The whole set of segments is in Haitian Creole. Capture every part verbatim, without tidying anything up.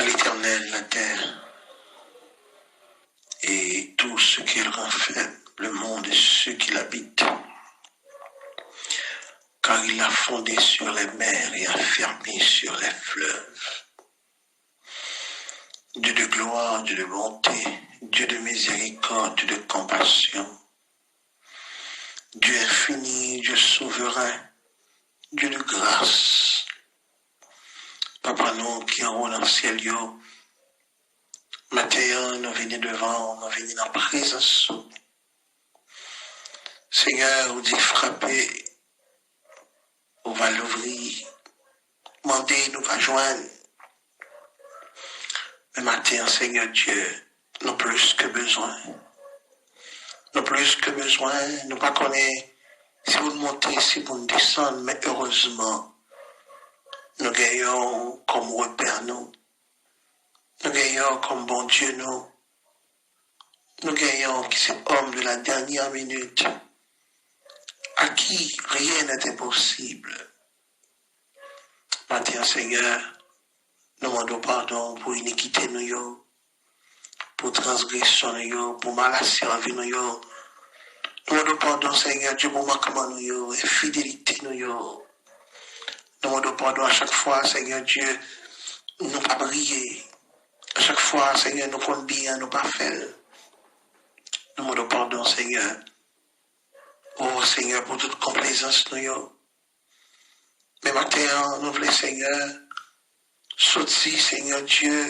L'Éternel, la terre et tout ce qu'elle renferme, le monde et ceux qui l'habitent, car il l'a fondé sur les mers et affermi sur les fleuves. Dieu de gloire, Dieu de bonté, Dieu de miséricorde, Dieu de compassion, Dieu infini, Dieu souverain, Dieu de grâce. Papa nou ki anwo nan syèl yo, maten an, nou vini devan w, nou vini nan prezans ou. Senyè, ou di frape, ou va louvri, mande, nou va jwenn. Men maten an, Senyè Dye, nou plis ke bezwen. Nou plis ke bezwen, nou pa konnen si pou n monte, si pou n desann, men erezman, nou genyen w kòm repè nou. Nou genyen w kòm Bondye nou. Nou genyen w ki se homme de la dernière minute, à qui rien n'est impossible. Maten an, Senyè, nou mande w padon pou inikite nou yo, pou transgresyon nou yo, pou mal asèvi nou yo. Nou mande w padon, Senyè Dye, pou mankman nou yo, enfidelite nou yo. Nou mande w padon a chak fwa, Senyè Dye, nou pa priye. A chak fwa, Senyè, nou konn byen, nou pa fè l. Nou mande w padon, Senyè. O, Senyè, pou tout konplezans nou yo. Men maten an, nou vle, Senyè, soti, Senyè Dye,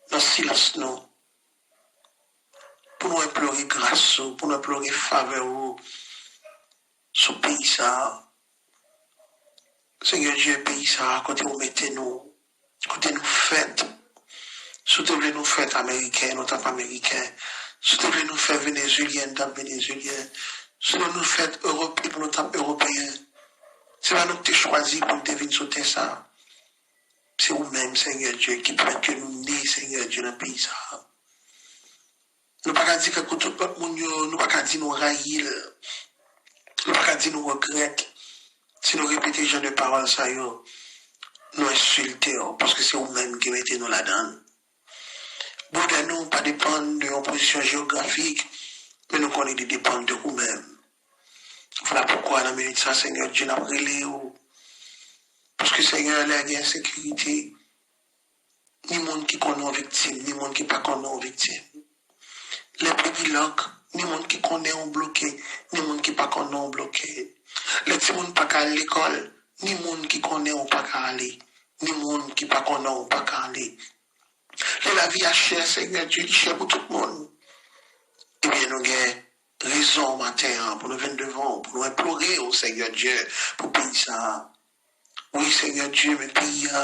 nan silans nou, pou nou enplore gras ou, pou nou enplore favè ou sou peyi sa a. Senyè Dye, peyi sa a, kote ou mete nou, kote nou fèt. Si w te vle nou fèt ameriken, nou t ap ameriken. Si w te vle nou fèt venezuelyen, nou t ap venezuelyen. Si w te vle nou fèt ewopeyen, nou t ap ewopeyen. Se pa nou ki te chwazi pou n te vin sou tè sa a. Se ou menm, Senyè Dye, ki pèmèt ke nou ne, Senyè Dye, nan peyi sa a. Nou pa ka di tankou tout lòt moun yo, nou pa ka di nou rayi l. Nou pa ka di nou regrèt. Si nou repete jan de pawòl sa yo, nou ensilte w, paske se ou menm ki mete nou ladan l. Bonè nou pa depann de yon pozisyon jewografik, men nou konnen li depann de ou menm. Vwala poukwa nan minit sa, Senyè Dye, n ap rele w. Paske, Senyè, lè gen ensekirite, ni moun ki konnen w viktim, ni moun ki pa konnen w viktim. Lè peyi lòk, ni moun ki konnen w bloke, ni moun ki pa konnen w bloke. Lè timoun pa ka al lekòl, ni moun ki konnen w pa ka ale, ni moun ki pa konnen w pa ka ale. Lè lavi a chè, Senyè Dye, li chè pou tout moun. Ebyen, nou gen rezon maten an pou nou vin devan w, pou nou enplore w, Senyè Dye, pou peyi sa a. Wi, Senyè Dye, men peyi a.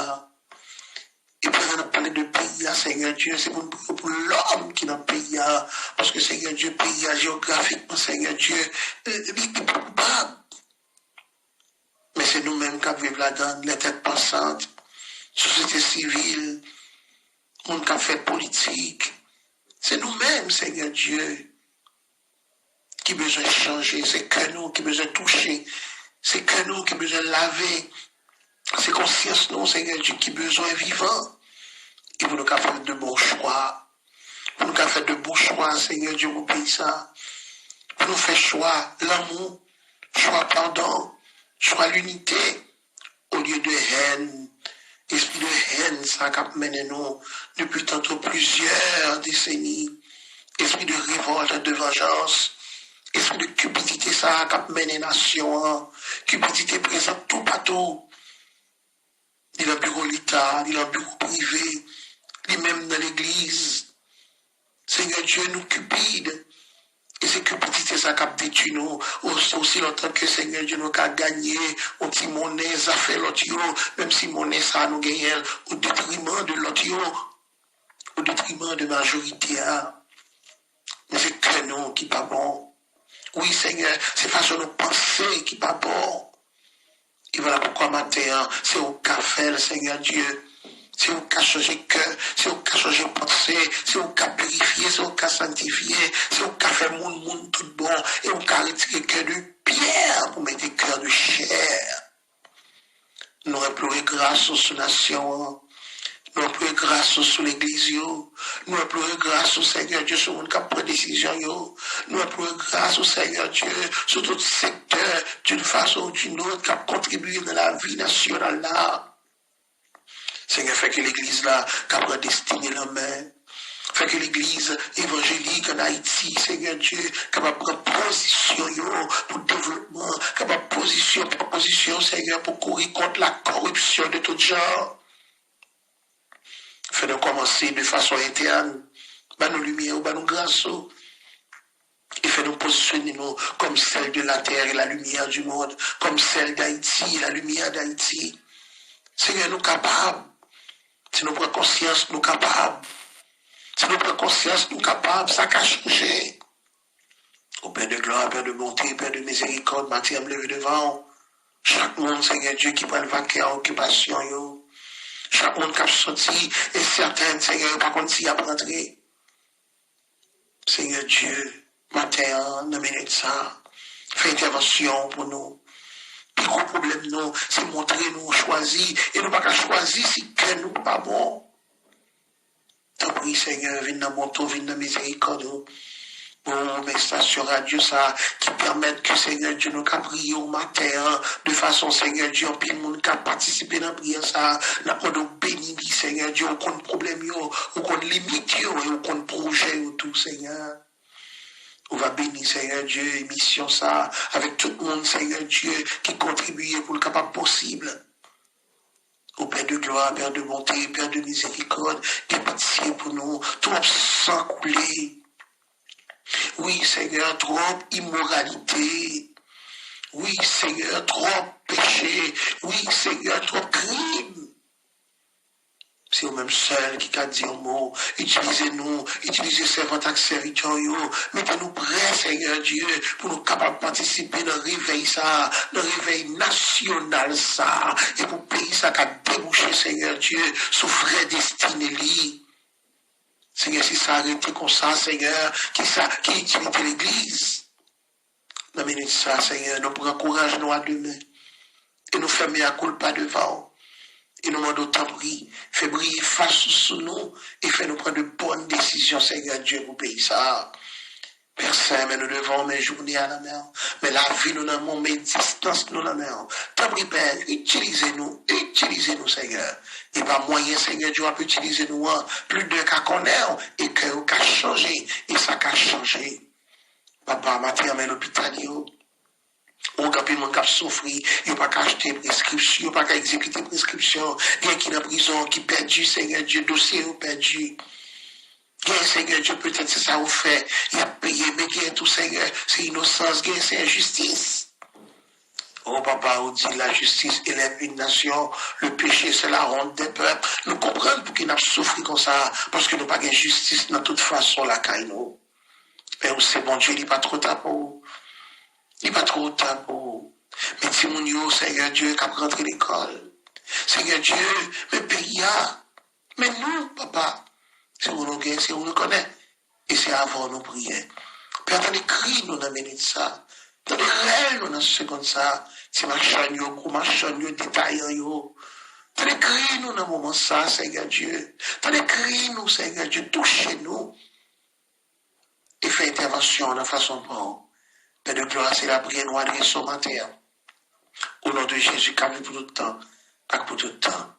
E pandan n ap pale de peyi a, Senyè Dye, se pou n priye pou lòm ki nan peyi a. Paske, Senyè Dye, peyi a, jewografikman, Senyè Dye, li, li pa koupab. Men se nou menm k ap viv ladan l, lè tèt pansant, sosyete sivil, moun k ap fè politik. Se nou menm, Senyè Dye, ki bezwen chanje, se kè nou ki bezwen touche, se kè nou ki bezwen lave, se konsyans nou, Senyè Dye, ki bezwen vivan. E pou nou ka fè de bon chwa, pou nou ka fè de bon chwa, Senyè Dye, pou peyi sa, pou nou fè chwa lanmou, chwa padon, chwa linite, olye de hèn, espri de hèn sa k ap mennen nou depi tanto plizyè deseni, espri de revòlt, de vanjans, espri de kipidite sa k ap mennen nasyon an, kipidite prezan toupatou, li nan biwo Leta, li nan biwo prive, li menm nan legliz. Senyè Dye, nou kipid. E se kipidite sa k ap detwi nou. Osi, osi lontan ke, Senyè Dye, nou ka ganye yon ti monnen, zafè lòt yo, menm si monnen sa a nou genyen l o detriman de lòt yo, o detriman de majorite a. Men se kè nou ki pa bon. Wi, Senyè, se fason nou panse ki pa bon. E vwala poukwa maten an, se ou k ka fè l, Senyè Dye. Se ou k ka chanje kè, se ou k ka chanje panse, se ou k ka pirifye, se ou k ka sanktifye, se ou k ka fè moun moun tout bon, e ou ka retire kè de pyè pou mete kè de chè. Nou enplore gras ou sou nasyon an. Nou enplore gras ou sou legliz yo. Nou enplore gras ou, Senyè Dye, sou moun k ap pran desizyon yo. Nou enplore gras ou, Senyè Dye, sou tout sektè, d'une façon ou d'une autre, k ap kontribiye nan lavi nasyonal la. Senyè, fè ke legliz la ka pran destine l an men. Fè ke legliz evanjelik ann Ayiti, Senyè Dye, kapab pran pozisyon yo pou devlopman, kapab pozisyon, pran pozisyon, Senyè, pou kouri kont la koripsyon de tout jan. Fè nou kòmanse de fason entèn. Ban nou limyè ou, ban nou gras ou. E fè nou pozisyone nou comme sel de la terre et la lumière du monde, comme sel d'Haïti et la lumière d'Haïti. Senyè, nou kapab. Si nou pran konsyans, nou kapab. Si nou pran konsyans, nou kapab. Sa ka chanje. O Pè de glwa, Pè de bonte, Pè de mizerikòd, maten an m leve devan w. Chak moun, Senyè Dye, ki pral vake a okipasyon yo. Chak moun k ap soti, e sèten, Senyè, yo pa konn si y ap rantre. Senyè Dye, maten an, nan minit sa, fè entèvansyon pou nou. Pi gwo pwoblèm nou, se montre nou chwazi, e nou pa ka chwazi si kè nou pa bon. Tanpri, Senyè, vin nan bonte w, vin nan mizerikòd ou. Bon, men estasyon radyo sa a ki pèmèt ke, Senyè Dye, nou ka priye w maten an, de fason, Senyè Dye, anpil moun ka patisipe nan priyè sa a. N ap mande w beni li, Senyè Dye, ou konn pwoblèm yo, ou konn limit yo, e ou konn pwojè yo tou, Senyè. Ou va beni, Senyè Dye, emisyon sa a, avèk tout moun, Senyè Dye, ki kontribiye pou l kapab posib. O Pè de glwa, Pè de bonte, Pè de mizerikòd, gen pitye pou nou. Twòp san koule. Wi, Senyè, twòp imoralite. Wi, Senyè, twòp peche. Wi, Senyè, twòp krim. Se ou menm sèl ki ka di yon mo. Itilize nou, itilize sèvant ak sèvitè w yo. Mete nou prè, Senyè Dye, pou nou kapab patisipe nan revèy sa a, nan revèy nasyonal sa a, e pou peyi sa a ka debouche, Senyè Dye, sou vrè destine li. Senyè, si sa rete konsa, Senyè, ki sa, ki itilite legliz? Nan minit sa, Senyè, nou pran kouraj nou a de men. E nou fè mea culpa devan w. E nou mande w, tanpri, fè briye fas ou sou nou e fè nou pran de bòn desizyon, Senyè Dye, pou peyi sa a. Pè Sen, men nou devan w, men jounen an nan men w. Men lavi nou nan men w, men egzistans nou nan men w. Tanpri, Pè, itilize nou, itilize nou, Senyè. E pa mwayen, Senyè Dye, w ap itilize nou an, plis de ka konnen w, e kè yo ka chanje, e sa ka chanje. Papa, maten an, men lopital yo. Ou gen anpil moun k ap soufri, yo pa ka achte preskripsyon, yo pa ka egzekite preskripsyon. Gen ki nan prizon, ki pèdi, Senyè Dye, dosye yo pèdi. Gen, Senyè Dye, petèt se sa ou fè, y ap peye, men gen tou, Senyè, se inosans, gen, se enjistis. O Papa, ou di, la justice élève une nation, le péché, c'est la honte des peuples. Nou konprann pouki n ap soufri konsa, paske nou pa gen jistis nan tout fason lakay nou. Men ou se Bondye, li pa twò ta pou ou. Li pa twò ta pou ou. Men timoun yo, Senyè Dye, k ap rantre lekòl. Senyè Dye, men peyi a. Men nou, Papa, se ou nou gen, se ou nou konnen. E se avè w nou priye. Pè, tande kri nou nan minit sa. Tande rèl nou nan segonn sa. Ti machann yo, gwo machann yo, detayan yo. Tande kri nou nan moman sa, Senyè Dye. Tande kri nou, Senyè Dye. Touche nou. E fè entèvansyon nan fason pa w. Pè de glwa, se lapriyè nou adrese w maten an. O non de Jezi k ap viv pou tout tan, ak pou tout tan.